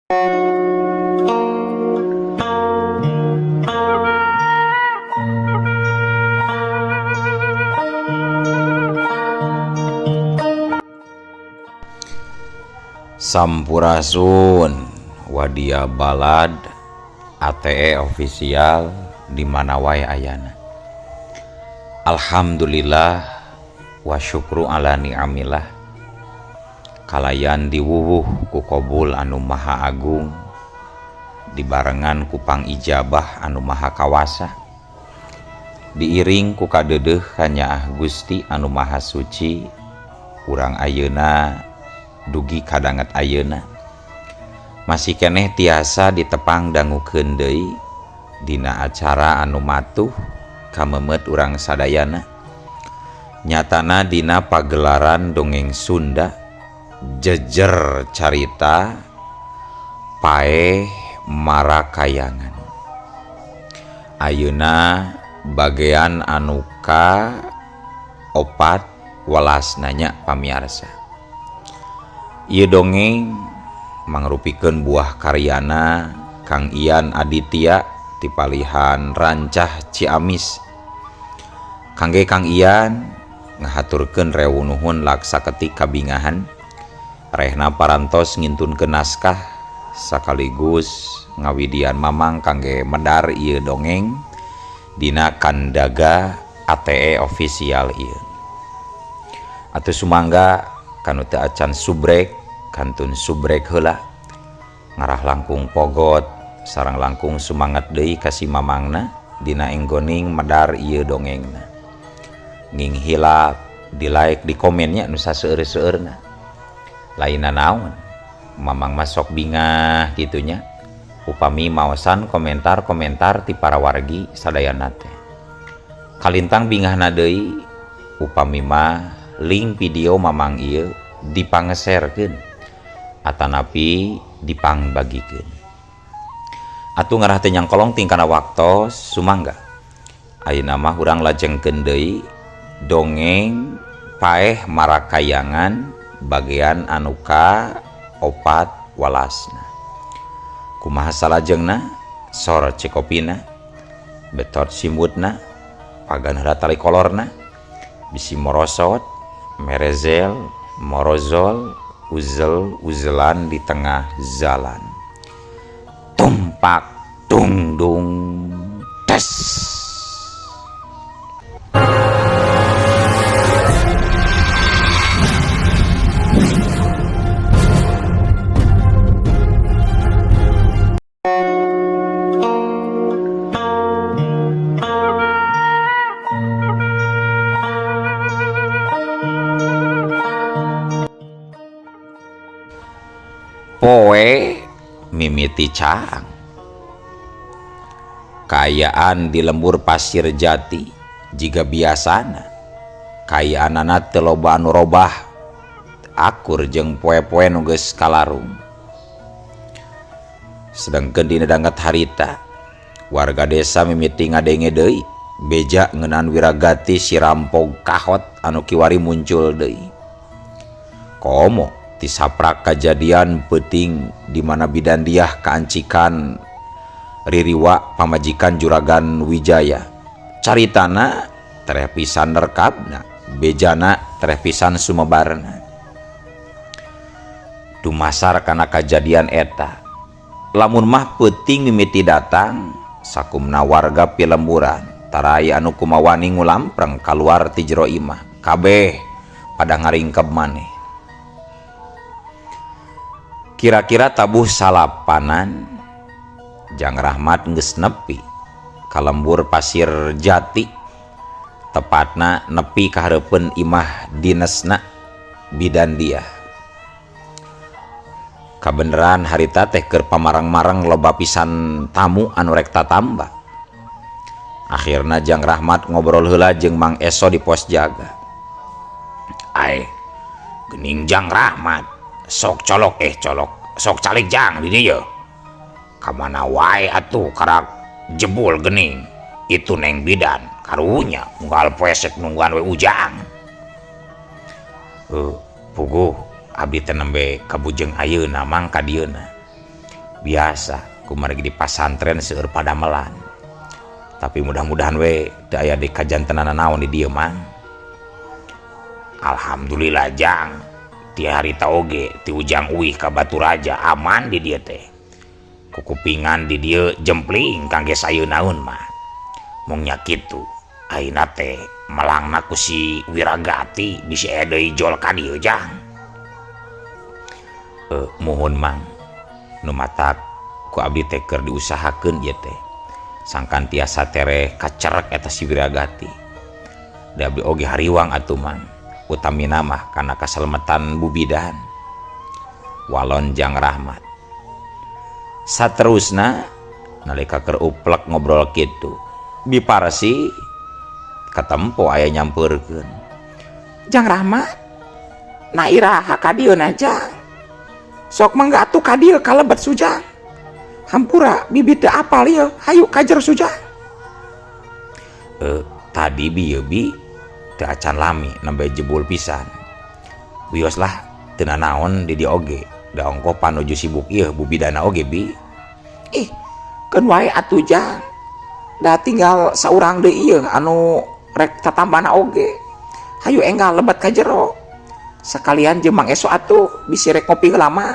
Sampurasun Wadia Balad ATE official di mana wae ayana. Alhamdulillah wa syukru ala ni'amillah. Kalayan diwuwuh ku kobul anu maha agung, dibarengan ku pangijabah anu maha kawasa, diiring ku kadeudeuh kanyaah Gusti anu maha suci. Urang ayeuna dugi kadanget ayeuna masih keneh tiasa ditepang dangukeun deui dina acara anu matuh kamemet urang sadayana, nyatana dina pagelaran dongeng Sunda jejer carita Paeh Marakayangan. Ayeuna bagean anu ka opat welas nanya pamiarsa. Ieu dongeng mangrupikeun buah karyana Kang Ian Aditya ti palihan Rancah Ciamis. Kangge Kang Ian ngahaturkeun rewu nuhun laksa ketik kabingahan rehna parantos ngintunkeun naskah sakaligus ngawidian mamang kangge medar ieu dongeng dina kandaga ATE official ieu. Atuh sumangga kanu teu acan subrek kantun subrek heula ngarah langkung pogot sareng langkung sumangat deui ka si mamangna dina enggoning medar ieu dongengna. Nging hilap di like di komennya nu saseueur-seueurna. Lainna naon mamang mah sok bingah kitunya upami maosan komentar-komentar ti para wargi sadayana teh. Kalintang bingahna deui upami mah link video mamang ieu dipangeserkeun atanapi dipangbagikeun. Atuh ngarah teh nyangkolong tingkana waktos sumangga. Ayeuna mah urang lajengkeun deui dongeng Paeh Marakayangan bagian anu ka opat walasna. Kumaha salajengna? Sor cekopina, betot simbutna, pagan heula tali kolorna, bisi morosot, merezel, morozol, uzel uzelan di tengah jalan. Tumpak tungdung tes. Poe mimiti caang. Kaayaan di lembur Pasir Jati jiga biasana. Kaayaanana teu loba anu robah akur jeung poe-poe nu geus kalarung. Sedengkeun dina danget harita, warga desa mimiti ngadenge deui beja ngeunaan wiragati si rampog kahot anu kiwari muncul deui. Komo tisaprak kajadian peuting di mana bidan diah kaancikan ririwa pamajikan Juragan Wijaya. Caritana tereh pisan nerkabna, bejana tereh pisan sumebarna. Dumasar kana kajadian eta, lamun mah peuting mimiti datang, sakumna warga pilemburan tarai anu kumawani ngulampreng kaluar ti jero imah, kabeh pada ngaringkeb maneh. Kira-kira tabuh salapanan Jang Rahmat geus nepi ka lembur Pasir Jati, tepatna nepi ka hareupeun imah dinesna bidan dia. Kabeneran harita teh keur pamarang-marang loba pisan tamu anu rek tatamba. Akhirna Jang Rahmat ngobrol heula jeung Mang Eso di pos jaga. Ae, geuning Jang Rahmat sok colok colok sok calik jang di dieu. Kamana wae atuh karak jebul gening itu neng bidan karunya unggal poesek nungguan we ujang. Puguh abdi teh nembe kabujeng ayeuna mang ka dieuna. Biasa kumargi di pasantren seueur padamelan. Tapi mudah-mudahan we teu aya deui kajantenan naon di dieu Mang. Alhamdulillah Jang, ti harita oge ti Ujang uih ka Baturaja aman di dieu teh. Kukupingan di dieu jempling kangge sayeunaeun mah. Mung nya kitu, ayeuna teh melangna ku si Wiragati bisi aya deui jol ka dieu Jang. Muhun Mang, nu matak ku abdi teh keur diusahakeun ieu teh. Sangkan tiasa tereh kacerek eta si Wiragati. Da abdi oge hariwang atuh Mang. Utamina mah kana kasalemetan bubidan. Walon Jang Rahmat. Saterusna nalika keur uplek ngobrol kitu, Biparsi katempo aya nyampeurkeun. Jang Rahmat, na iraha ka dieu na Jang? Sok mangga atuh ka dieu kalebet Sujang. Hampura bibi teu apal ieu, hayu ka jero Sujang. Tadi bi ieu bi teu acan lami nembe jebul pisan. Wios lah teu nanaon di dieu oge. Da ongkoh panuju sibuk ieu bubidana oge bi. Ih, keun wae atuh Jang. Da tinggal saurang deui ieu anu rek tatambana oge. Hayu enggal lebet ka jero. Sakalian jeung Mang Eso atuh bisi rek ngopi heula mah.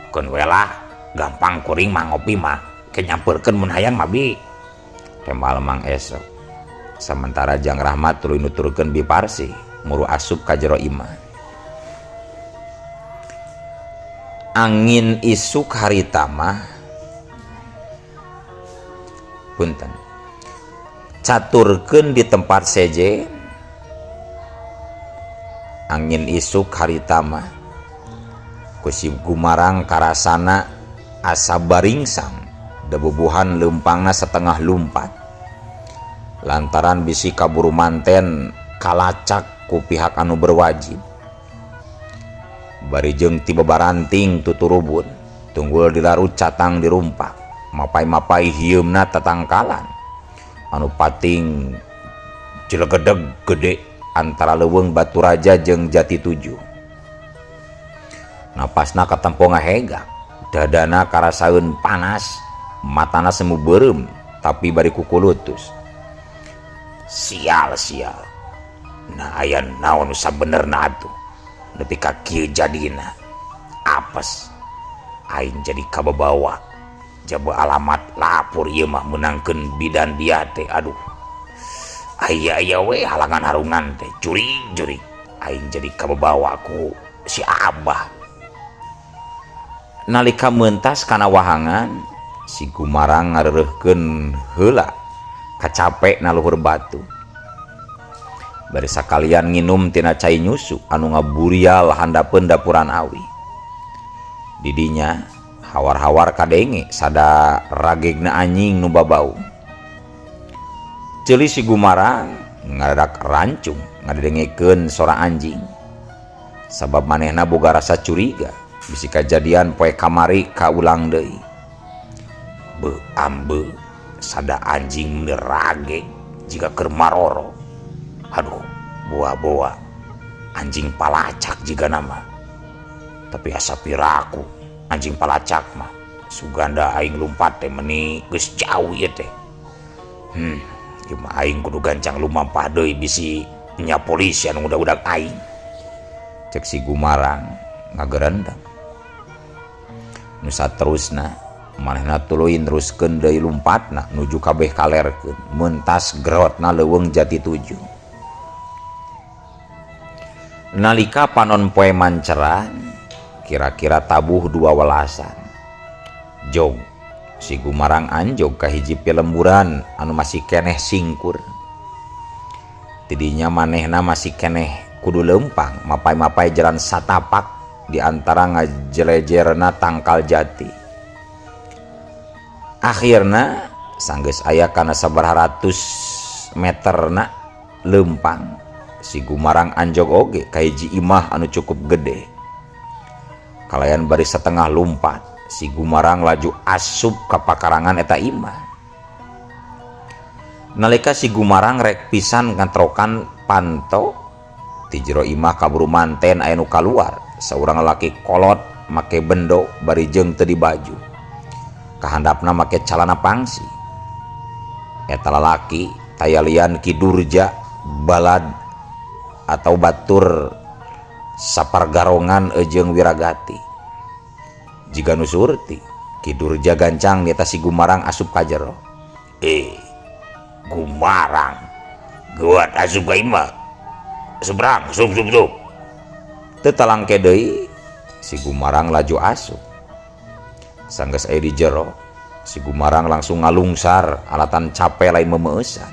Keun we lah, gampang kuring mah ngopi mah. Ke nyampeurkeun mun hayang mah bi. Tembal Mang Eso. Sementara Jang Rahmat tuluy nuturkeun Bi Parsi muru asup ka jero imah. Angin isuk harita mah punten caturkeun di tempat seje. Angin isuk harita mah ku si Gumarang karasana asa baringsang debubuhan leumpangna setengah lumpat lantaran bisi kaburu manten kalacak ku pihak anu berwajib. Bari jeung ti babaranting tuturubun tunggul dilarut catang dirumpak mapai-mapai hieumna tatangkalan anu pating cilegedeg gede antara leuweung Baturaja jeung Jati Tujuh. Napasna katempo ngahegak, dadana karasaeun panas, matana semu beureum tapi bari kukulutus. Sial sial. Nah aya naon nu sabenerna atuh nepi ka kieu jadina. Apes aing jadi kababawa jaba alamat lapor ieu mah meunangkeun bidan dia teh. Aduh, aya-aya we halangan harungan teh jurig-jurig aing jadi kababawa ku si Abah. Nalika mentas kana wahangan si Gumarang ngareureurkeun heula kacape na luhur batu. Bari sakalian nginum tina cai nyusu anu ngaburial handapeun dapuran awi. Didinya hawar-hawar kadenge sada ragegna anjing nu babau. Ceuli si Gumarang ngaradak rancung ngadengekeun sora anjing. Sabab manehna boga rasa curiga bisi kajadian poe kamari kaulang deui. Beuh ambe sada anjing nerage jiga keur maroro. Aduh, boa-boa anjing palacak jiga nama. Tapi asa piraku anjing palacak mah suganda aing lumpat teh meni geus jauh ieu teh. Ieu mah aing kudu gancang lumampah deui bisi nya polisi anu ngudag-udag aing. Cek si Gumarang ngagerendeng. Nu saterusna manehna tuluy neruskeun deui lumpatna nuju kabeh kalerkeun mentas grotna leuweung Jati Tujuh. Nalika panon poe manceran kira-kira tabuh 2 welasan. Jog si Gumarang anjog ka hiji pilemburan anu masih keneh singkur. Tidinya manehna masih keneh kudu leumpang mapai-mapai jalan satapak di antara ngajelejerna tangkal jati. Akhirna sanggeus aya kana sabaraha ratus meterna leumpang si Gumarang anjog oge ka hiji imah anu cukup gede. Kalayan bari setengah lumpat si Gumarang laju asup ka pakarangan eta imah. Nalika si Gumarang rek pisan ngantrokan panto ti jero imah kaburu manten aya nu kaluar saurang lalaki kolot make bendo bari jeung teu dibaju. Kahandapna make calana pangsi. Eta lalaki taya lian Ki Durja balad atau batur sapargarongan jeung Wiragati. Jiga nu surti, Ki Durja gancang nita si Gumarang asup ka jero. Gumarang. Geuat asup ka imah. Seberang, sup sup sup. Teu talangke deui si Gumarang laju asup. Sanggeus aya di jero, si Gumarang langsung ngalungsar alatan cape lain memeusan.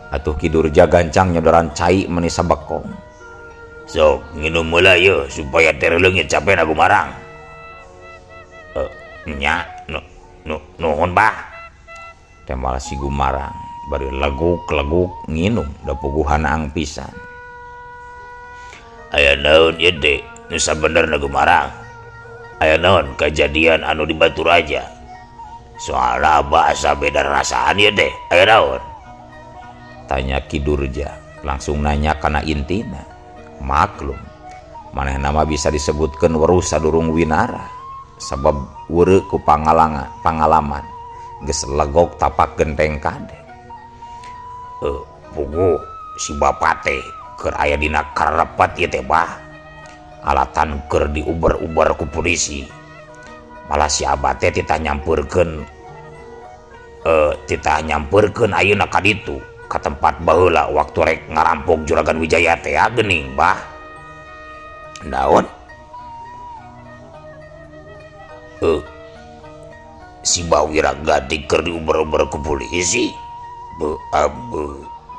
Atuh Ki Durja gancang nyodoran cai meni sabekong. Sok nginum heula yeuh supaya terleungit capena Gumarang. Nya nu nu nuhun bah. Tembal si Gumarang bari leguk-leguk nginum da puguhan ang pisan. Aya naon ieu teh nu sabenerna Gumarang? Aya naon kajadian anu di Baturaja? Soalna abah asa beda rasaan ieu teh. Aya naon? Tanya Ki Durja langsung nanya kana intina. Maklum, manehna mah bisa disebutkeun weruh sadurung winara sabab weureu ku pangalaman geus legok tapak genteng kade. Puguh si bapa teh keur aya dina karepet ieu teh bah. Alatan keur diuber-uber ku polisi. Malah si abah teh titah nyampeurkeun ayeuna ka ditu ka tempat baheula waktu rek ngarampok Juragan Wijaya teh geuning bah. Naon? Si Bawiragati keur diuber-uber ku polisi. Beuh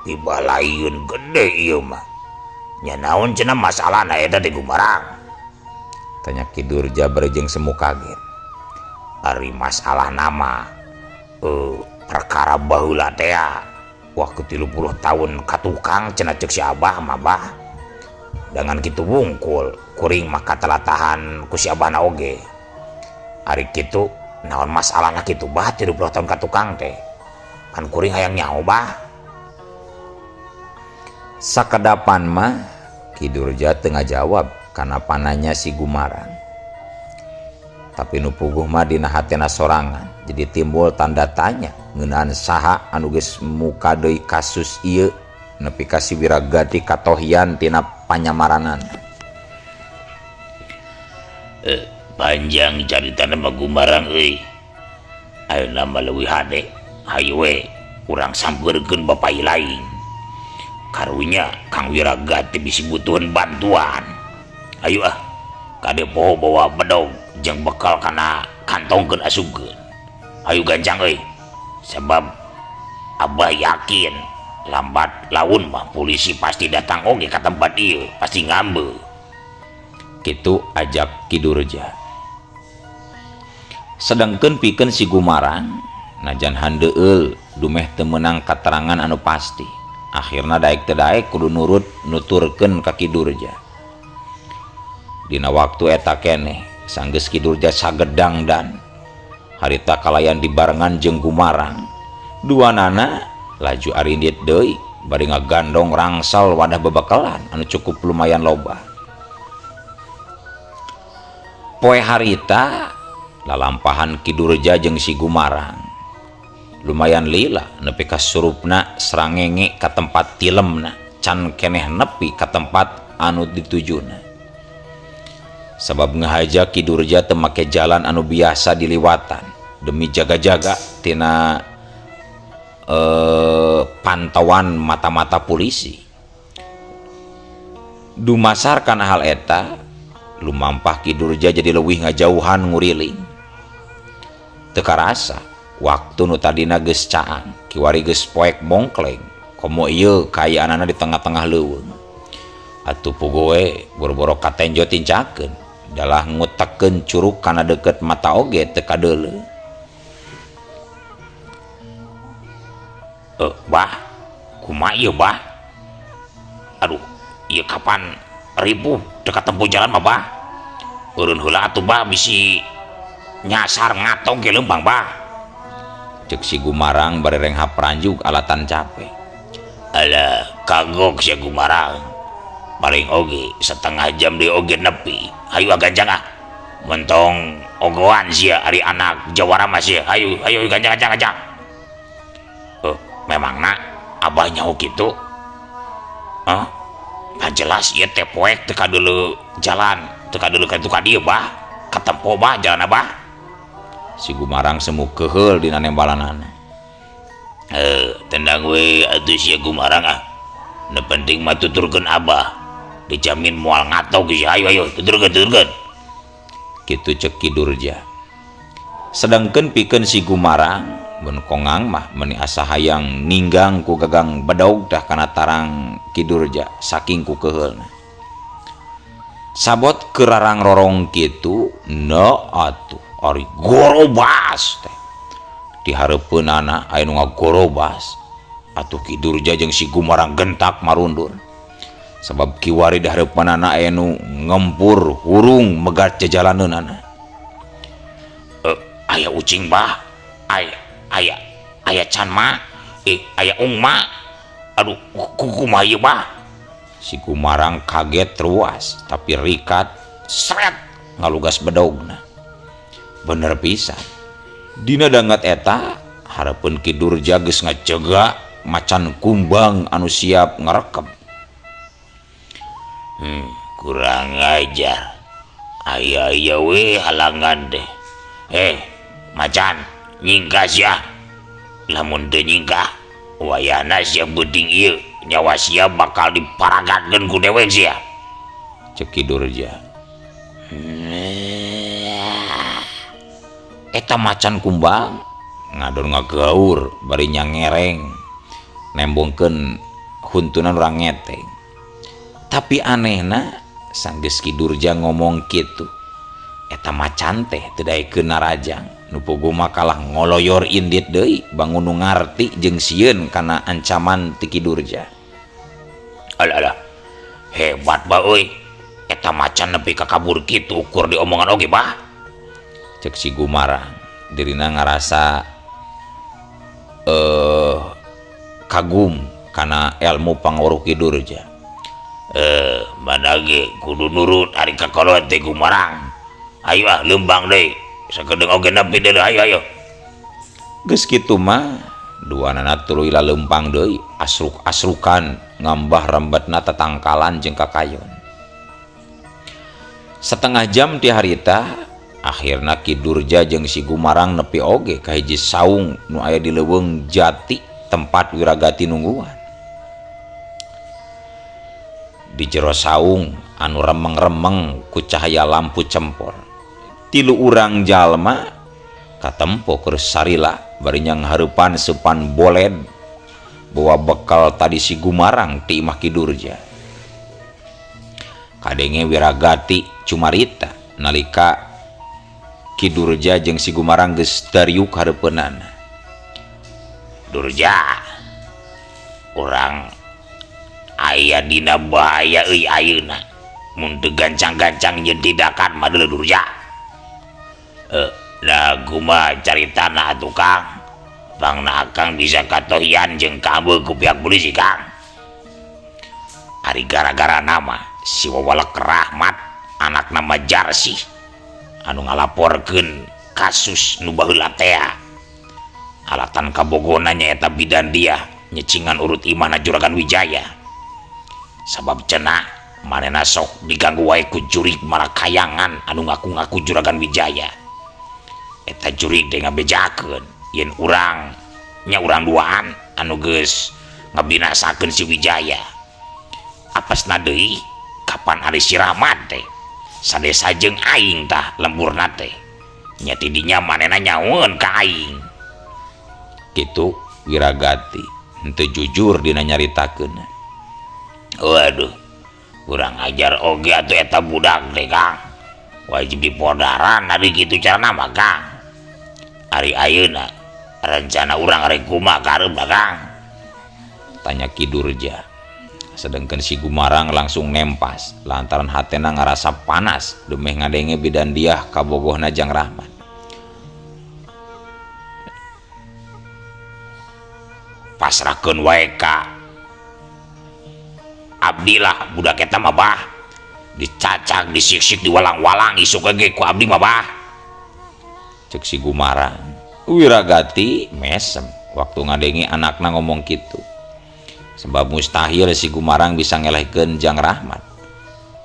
pibalayun gede ieu mah. Nya naon cenah masalahna eta teh Gumarang? Tanya Ki Durja bari jeung semu kaget. Ari masalah nama perkara baheula teh waktu 30 tahun ka tukang cenah ceuk si abah mah bah. Dengan kitu wungkul kuring mah katelatahan ku si abahna oge. Ari kitu naon masalahna kitu bah 30 tahun ka tukang teh. Pan kuring hayang nyaho bah. Sakedapan mah Ki Durja teu ngajawab kana pananya si Gumarang. Tapi nu puguh mah dina hatena sorangan jadi timbul tanda tanya ngeunaan saha anu geus muka deui kasus ieu nepi ka si Wiragati katohian tina panyamaranan. Panjang caritana mah Gumarang euy. Ayeuna mah leuwih hade hayu we urang sampeurkeun bapak lain. Karunya Kang Wiragati bisi butuhan bantuan. Ayo ah, kade poho bawa bedog jeung bekal kana kantongkeun asupkeun. Ayo gancang euy. Sebab abah yakin lambat laun mah polisi pasti datang oge ka tempat ieu, pasti ngambe. Kitu ajak Ki Durja. Sedangkeun pikeun si Gumarang najan handeueul dumeh teu meunang katerangan anu pasti. Akhirna daek teu daek kudu nurut nuturkeun ka Ki Durja. Dina waktu eta keneh sanggeus Ki Durja sagedang dan harita kalayan dibarengan jeung Gumarang. Duanana laju arindit deui bari ngagandong rangsal wadah bebekelan anu cukup lumayan loba. Poe harita lalampahan Ki Durja jeung si Gumarang lumayan lila nepi ka surupna serangenge ka tempat tilemna can keneh nepi ka tempat anu ditujuna. Sabab ngahaja Ki Durja teu make jalan anu biasa diliwatan demi jaga-jaga tina pantauan mata-mata polisi. Dumasar kana hal eta lumampah Ki Durja jadi leuwih ngajauhan nguriling. Teu karasa waktu nu tadina geus caang kiwari geus poek mongkleng komo ieu kaayaanana di tengah-tengah leuweung. Atuh puguh we boro-boro katenjo tincakeun dalah ngutekeun curug kana deukeut mata oge teu kadeuleu. Bah kumaha ieu bah? Aduh, ieu kapan ribuh teu katempuh jalan mah bah? Eureun heula atuh bah bisi nyasar ngatong ge leumpang bah. Ceuk si Gumarang bari renghap ranjug alatan capek. Alah, kagok sia Gumarang. Paling oge setengah jam deui oge nepi. Hayu ah gancang ah. Mentong ogoan sia ari anak jawara mah sia. Hayu hayu gancang gancang gancang. Memangna abah nyaho kitu? Hah? Nah jelas ieu teh poek teu kadeuleu jalan, teu kadeuleu ka ditu ka dieu bah. Katempo bah jalan abah. Si Gumarang semu keheul dina nembalanana. Tendang we atuh sia Gumarang ah. Nu penting mah tuturkeun abah. Dijamin moal ngatok sia. Hayu hayu tuturkeun tuturkeun. Kitu cek Ki Durja. Sedangkeun pikeun si Gumarang mun kongang mah meuni asa hayang ninggang ku gagang bedog tah kana tarang Ki Durja saking ku keheulna. Sabot keur rarang-rorong kitu na atuh ari gorobas teh. Di hareupeunana aya nu ngagorobas. Atuh Ki Durja jeung si Gumarang gentak marundur. Sabab kiwari di hareupeunana aya nu ngempur hurung megat jajalaneunana. Aya ucing bah, aya aya aya can ma, aya ungma. Aduh kumaha ieu bah. Si Gumarang kaget ruas tapi rikat sret ngalugas bedogna. Bener pisan. Dina dangat eta hareupeun Ki Durja geus ngajega macan kumbang anu siap ngarekep. Kurang ajar. Aya aya we halangan deh. Macan nyingkah sia. Lamun teu nyingkah, wayahna sia beuting ieu, nyawa sia bakal diparagatkeun ku dewek sia. Cek Ki Durja. Eta macan kumbang ngadon ngagaur bari nyangereng nembongkeun huntunan urang ngeteng. Tapi anehna sanggeus Ki Durja ngomong kitu, eta macan teh teu daekeun narajang. Nu puguh mah kalah ngoloyor indit deui bangun nu ngarti jeung sieun kana ancaman ti Ki Durja. Alah alah, hebat ba euy. Eta macan nepi ka kabur kitu ukur diomongan oge bah. Cek si Gumarang dirina ngarasa kagum kana ilmu pangaweruh Ki Durja. Mana ge kudu nurut ari kakolot teh Gumarang. Ayo ah leumbang deui. Sakedeung oge nepi deui ayo ayo. Geus kitu mah duanana tuluy laleumpang deui asruk-asrukan ngambah rembetna tatangkalan jeung kakayon. Setengah jam ti harita akhirna Ki Durja jeung si Gumarang nepi oge ka hiji saung nu aya di leuweung jati tempat Wiragati nungguan. Di jero saung anu remeng-remeng ku cahaya lampu cempor. Tilu urang jalma katempo keur sarila bari nyanghareupan seupan boled bawa bekal tadi si Gumarang ti imah Ki Durja. Kadenge Wiragati cumarita nalika Ki Durja jeung si Gumarang geus dariuk hareupeunana. Durja, urang aya dina bahaya euy ayeuna. Mun teu gancang-gancang jeung tindakan mah deuleu Durja. Nah kumaha caritana atuh Kang? Pangna Akang bisa katohian jeung kabeuk ku pihak polisi Kang. Ari gara-gara nama si Wawalek Rahmat anak nama Jarsih anu ngalaporkeun kasus nu baheula tea. Alatan kabogona nyaeta bidan dia nyecingan urut imahna Juragan Wijaya. Sabab cenah manehna sok diganggu wae ku jurig marakayangan anu ngaku-ngaku Juragan Wijaya. Eta jurig teh ngabejakeun yen urang nya urang duaan anu geus ngabinasakeun si Wijaya. Apesna deui kapan ari si Rahmat teh sadesa jeung aing tah lemburna teh. Nya ti dinya manehna nyaun ka aing. Kitu Wiragati henteu jujur dina nyaritakeun. Waduh, kurang ajar oge atuh eta budak teh Kang. Wajib dipodaran ari kitu carana mah Kang. Ari ayeuna rencana urang rek kumaha kareupna Kang? Tanya Ki Durja. Sedangkan si Gumarang langsung nempas lantaran hatena ngarasa panas dumeh ngadenge bidan diah kabogohna jang Rahmat. Pasrahkeun wae ka Abdi lah budak eta mah bah. Dicacak, disiksik, diwalang-walang isuk ge ku abdi mah bah. Cek si Gumarang. Wiragati mesem waktu ngadenge anakna ngomong kitu. Sebab mustahil si Gumarang bisa ngelehkeun Jang Rahmat.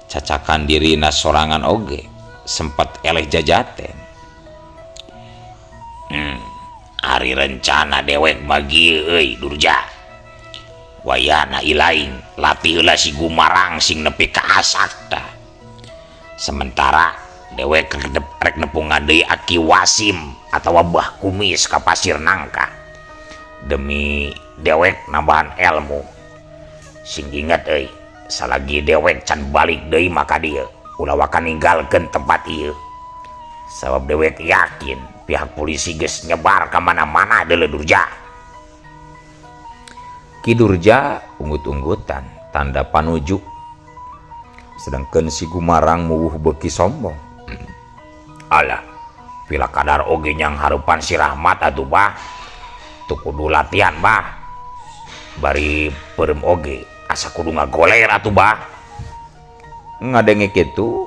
Cacakan dirina sorangan oge sempat eleh jajaten. Ari rencana dewek bagi euy Durja. Wayana ilaing latih heula si Gumarang sing nepi ka asak tah. Sementara dewek rek nepungan deui Aki Wasim atawa Bah Kumis ka Pasir Nangka. Demi dewek nambahan ilmu. Sing inget euy, salagi dewek can balik deui maka dieu ulah waka ninggalkeun tempat ieu. Sabab dewek yakin pihak polisi geus nyebar ka mana-mana deuleu Durja. Ki Durja unggut-unggutan tanda panuju. Sedangkan si Gumarang muwuh beuki sombong. Alah, pila kadar oge nyang harupan si Rahmat atuh bah. Teu kudu latihan bah. Bari peureum oge asa kudu ngagoler atuh bah. Ngadenge kitu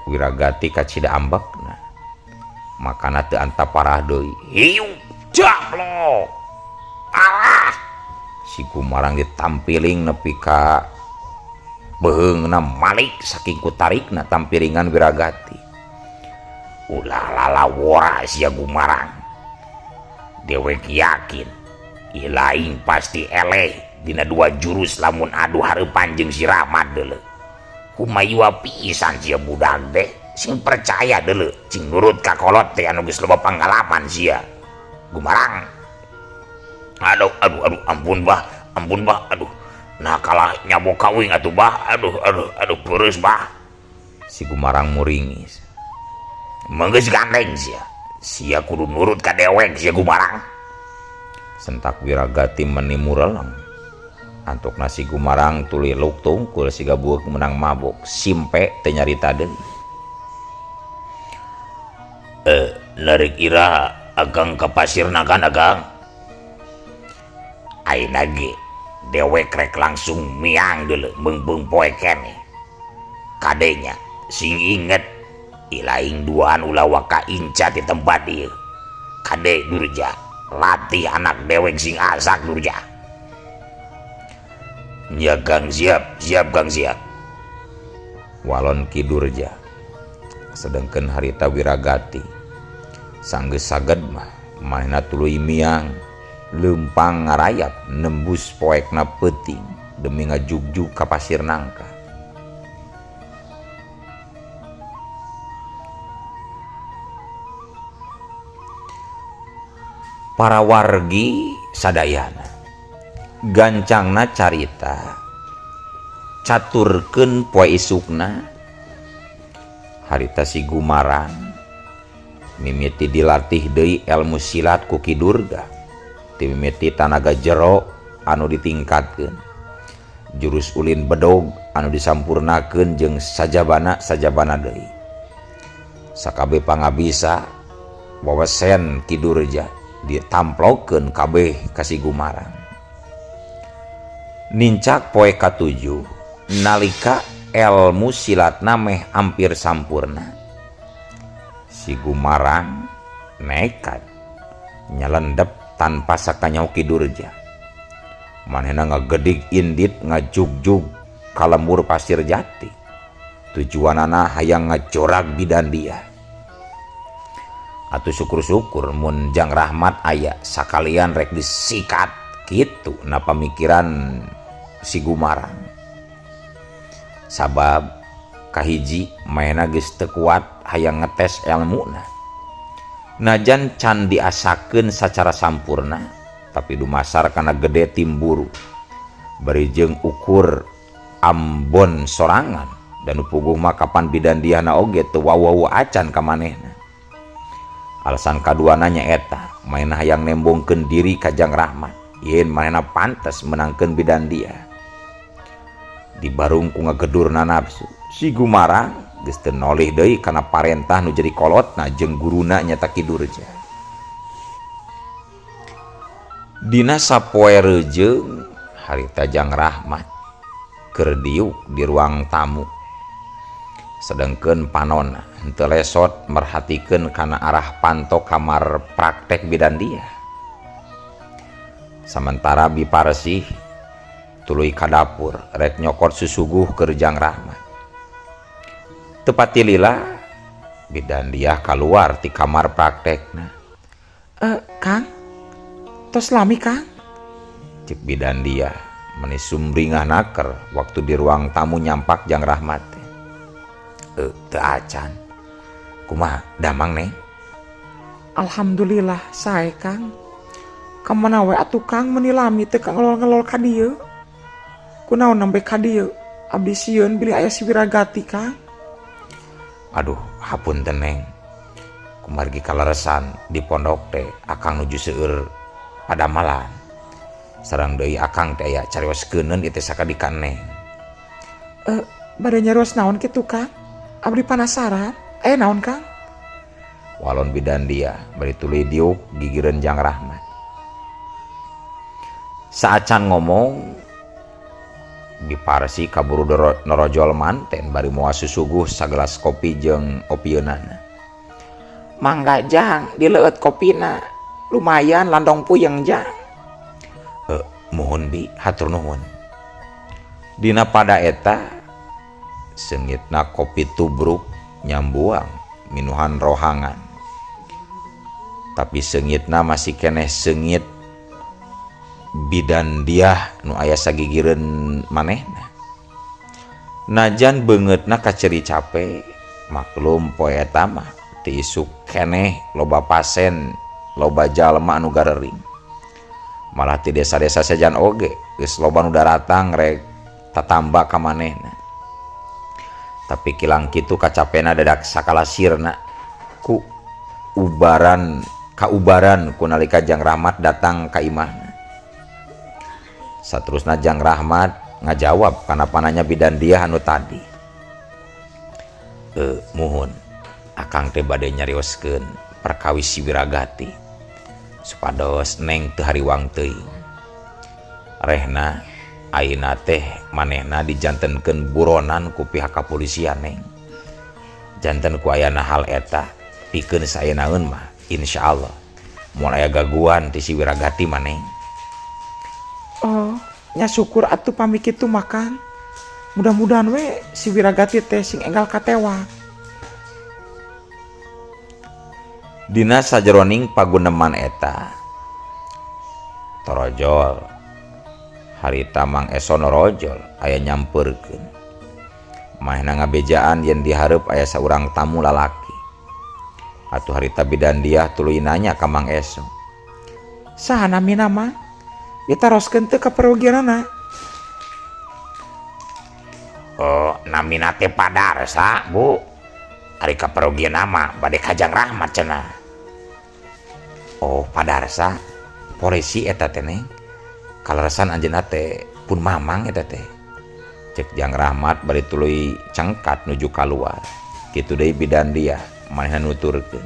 Wiragati kacida ambekna. Makana teu antap parah deui. Hiu jablok. Alah, si Gumarang ditampiling nepi ka beuheungna malik saking kutarikna tampilingan Wiragati. Ulah lalawora sia Gumarang. Dewek yakin ilaing pasti eleh dina dua jurus lamun adu hareupan jeung si Rahmat deuleu. Kumayua pisan sia budak teh, sing percaya deuleu, cing nurut ka kolot teh anu geus loba pangalaman sia. Gumarang. Aduh, aduh, aduh, ampun bah, aduh. Nah kalah nyabok kawing atuh bah, aduh, aduh, aduh, peureus bah. Si Gumarang muringis. Menggeus gandeng sia. Sia kudu nurut ka dewek sia Gumarang. Sentak Wiragati meni mureleng. Antukna si Gumarang tuluy luk tungkul siga bueuk menang mabok, simpe teu nyarita deui. Narik iraha akang ka Pasir Nangka akang. Ayeuna ge dewek rek langsung miang deuleu meungpeung poe keneh. Kadenya sing inget ilaing duaan ulah waka inca di tempat ieu. Kade Durja latih anak dewek sing asak Durja. Ya Kang siap, siap Kang siap. Walon Ki Durja. Sedengkeun harita Wiragati sanggeus saged mah manehna tuluy miang leumpang ngarayap nembus poekna peuting demi ngajugjug ka Pasir Nangka. Para wargi sadayana gancangna carita caturkeun poe isukna harita si Gumarang mimiti dilatih deui ilmu silat ku Ki Durga, timimiti tanaga jero anu ditingkatkeun, jurus ulin bedog anu disampurnakeun jeung sajabana deui. Sakabeh pangabisa wawesen Ki Durja ditamplokeun kabeh ka si Gumarang. Nincak poe katujuh nalika elmu silatna meh hampir sampurna, si Gumarang nekat nyelendep tanpa sakanyaho Ki Durja. Manehna ngagedig indit ngajugjug ka lembur Pasir Jati. Tujuanana hayang ngajorag bidan dia. Atuh syukur-syukur mun Jang Rahmat aya sakalian rek disikat kitu na pamikiran si Gumarang. Sabab kahiji manehna geus teu kuat hayang ngetes elmuna. Najan can diasakeun sacara sampurna, tapi dumasar kana gede timburu. Bari jeung ukur ambon sorangan dan puguh mah kapan bidan diana oge teu wawu acan ka manehna. Alasan kaduana nyaeta manehna hayang nembongkeun diri ka Jang Rahmat yen manehna pantes menangkeun bidan dia. Dibarung ku ngagedurna nafsu, si Gumarang geus teu nolih deui kana parentah nu jadi kolotna jeung guruna nyata Ki Durja. Dina sapoe reujeung harita Jang Rahmat Keur diuk di ruang tamu. Sedengkeun panonna henteu lesot merhatikeun kana arah panto kamar praktek bidan dia. Sementara Bi Parsih tuluy ka dapur rek nyokot susuguh keur Jang Rahmat. Teu pati lila bidan dia kaluar ti kamar praktekna. Kang, tos lami Kang? Cek bidan dia meni sumringah naker waktu di ruang tamu nyampak Jang Rahmat. Teu acan. Kumaha damang Neng? Alhamdulillah sae Kang. Kamana we atuh Kang meni lami teu ngelol-ngelol ka dieu. Kunaon nembe ka dieu? Abdi sieun bilih aya si Wiragati Kang. Aduh, hapunten Neng. Kumargi kaleresan di pondok teh akang nuju seueur padamalan. Sareng deui akang teh aya carios keuneun ieu teh sakadika Neng. Bade nyarios naon kitu Kang? Abdi panasaran. Aya naon Kang? Walon bidan dia bari tuluy diuk gigireun Jang Rahmat. Saacan ngomong Bi Parsi kaburu norojol manten bari moal susuguh sagelas kopi jeung opieunana. Mangga Jang dileueut kopina. Lumayan landong puyeng Jang. Muhun Bi, hatur nuhun. Dina pada eta seungitna kopi tubruk nyambuang minuhan rohangan. Tapi seungitna masih keneh seungit bidan diah nu aya sagigireun manehna. Najan beungeutna kaceri cape, maklum poe eta mah ti isuk keneh loba pasien, loba jalma anu garering. Malah ti desa-desa sejan oge geus loba nu daratang rek tatamba ka manehna. Tapi kilang kitu kacapena dadak sakala sirna ku ubaran kaubaran ku nalika Jang Rahmat datang ka imahna. Saterusna Jang Rahmat ngajawab kana pananya bidan dia anu tadi. Muhun akang teh bade nyarioskeun perkawis si Wiragati supados Neng teu hariwang teuing. Rehna ayeuna teh manehna dijantenkeun buronan ku pihak kapolisian Neng. Janten ku ayana hal eta pikeun saenaeun mah insyaallah moal aya gaguan ti si Wiragati mah Neng. Oh, nya syukur atuh pami kitu mah Kang. Mudah-mudahan we si Wiragati teh sing enggal katewa. Dina sajeroning paguneman eta torojol harita Mang Eso norojol aya nyampeurkeun. Manehna ngabejaan yen dihareup aya saurang tamu lalaki. Atuh harita bidan diah tuluy nanya ka Mang Eso. Saha namina Mang? Ditaroskeun teu ka perogianana? Oh, namina teh Padarsa, Bu. Ari kaperogianna mah bade ka Jang Rahmat cenah. Oh, Padarsa, polisi eta teh Neng. Kaleresan anjeunna teh pun mamang eta teh. Cek Jang Rahmat bari tuluy cengkat nuju kaluar. Kitu deui bidan dia manehna nuturkeun.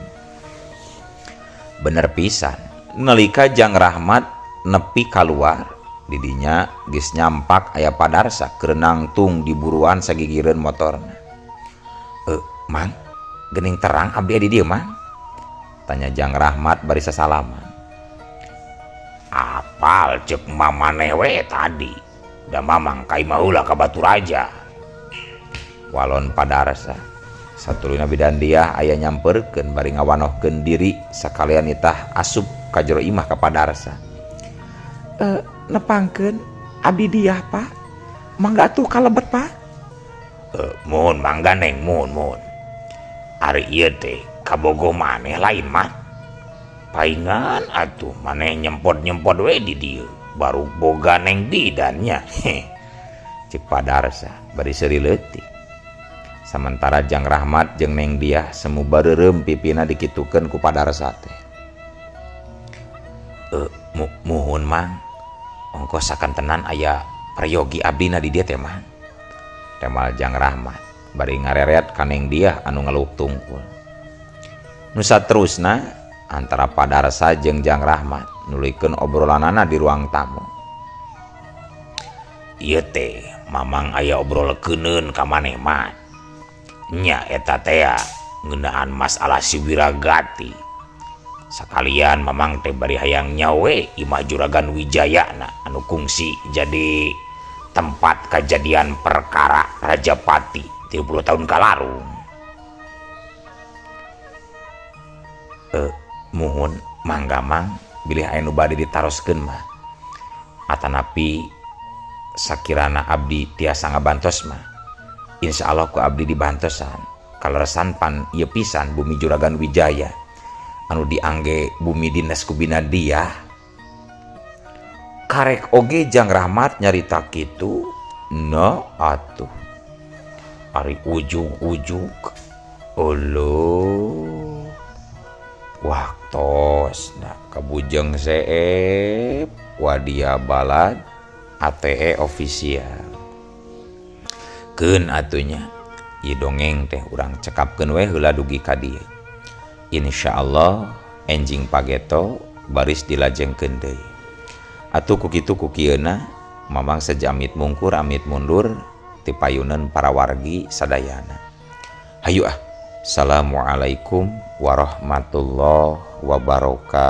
Bener pisan, nalika Jang Rahmat nepi kaluar, didinya geus nyampak aya Padarsa keur nangtung di buruan sagigireun motorna. Mang, geuning terang abdi di dieu Mang? Tanya Jang Rahmat bari sasalaman. Apal cek mamaneh we tadi. Da mamang ka imah heula ka Baturaja. Walon Padarsa. Satuluyna bidan diah aya nyamperkeun bari ngawanohkeun diri sakalian nitah asup ka jero imah ka Padarsa. Nepangkeun abdi diah Pak. Mangga atuh kalebet Pak. Muhun mangga Neng, muhun muhun. Ari ieu teh kabogoh maneh lain mah. Paingan atuh maneh nyempot-nyempot we di dieu. Baru boga Neng bidannya. Cek Padarsa bari seuri leutik. Samentara Jang Rahmat jeung Neng Diah semu bareureum pipina dikitukeun ku Padarsa teh. Muhun Mang, ongkos sakantenan aya prayogi abdina di dieu teh Mang. Temal Jang Rahmat bari ngareret ka Neng Diah anu ngeluk tungkul. Nu saterusna antara Padarsa jeung Jang Rahmat nuluykeun obrolanana di ruang tamu. Ieu teh Mamang aya obrolkeuneun ka maneh mah. Nya eta tea ngeunaan masalah si Wiragati. Sakalian Mamang teh bari hayang nyawe imah Juragan Wijayana anu kungsi jadi tempat kejadian perkara Rajapati 30 tahun kalarung. Muhun mangga mang bilih aya nu bade ditaroskeun mah. Atanapi sakirana abdi tiasa ngabantos mah. Insya Allah ku abdi dibantosan. Kaleresan pan ieu pisan bumi Juragan Wijaya anu diangge bumi dinas ku Binadiah. Karek oge Jang Rahmat nyarita kitu no atuh. Ari ujug-ujug uluh waktos nah kabujeng seep wadia balad ATE official. Keun atunya ieu dongeng teh urang cekapkeun we heula dugi ka dieu. Insyaallah enjing pageto baris dilajengkeun deui. Atuh ku kitu ku kieuna Mamang sejamit mungkur amit mundur ti payunan para wargi sadayana. Hayu ah. Assalamualaikum warahmatullahi wabarakatuh.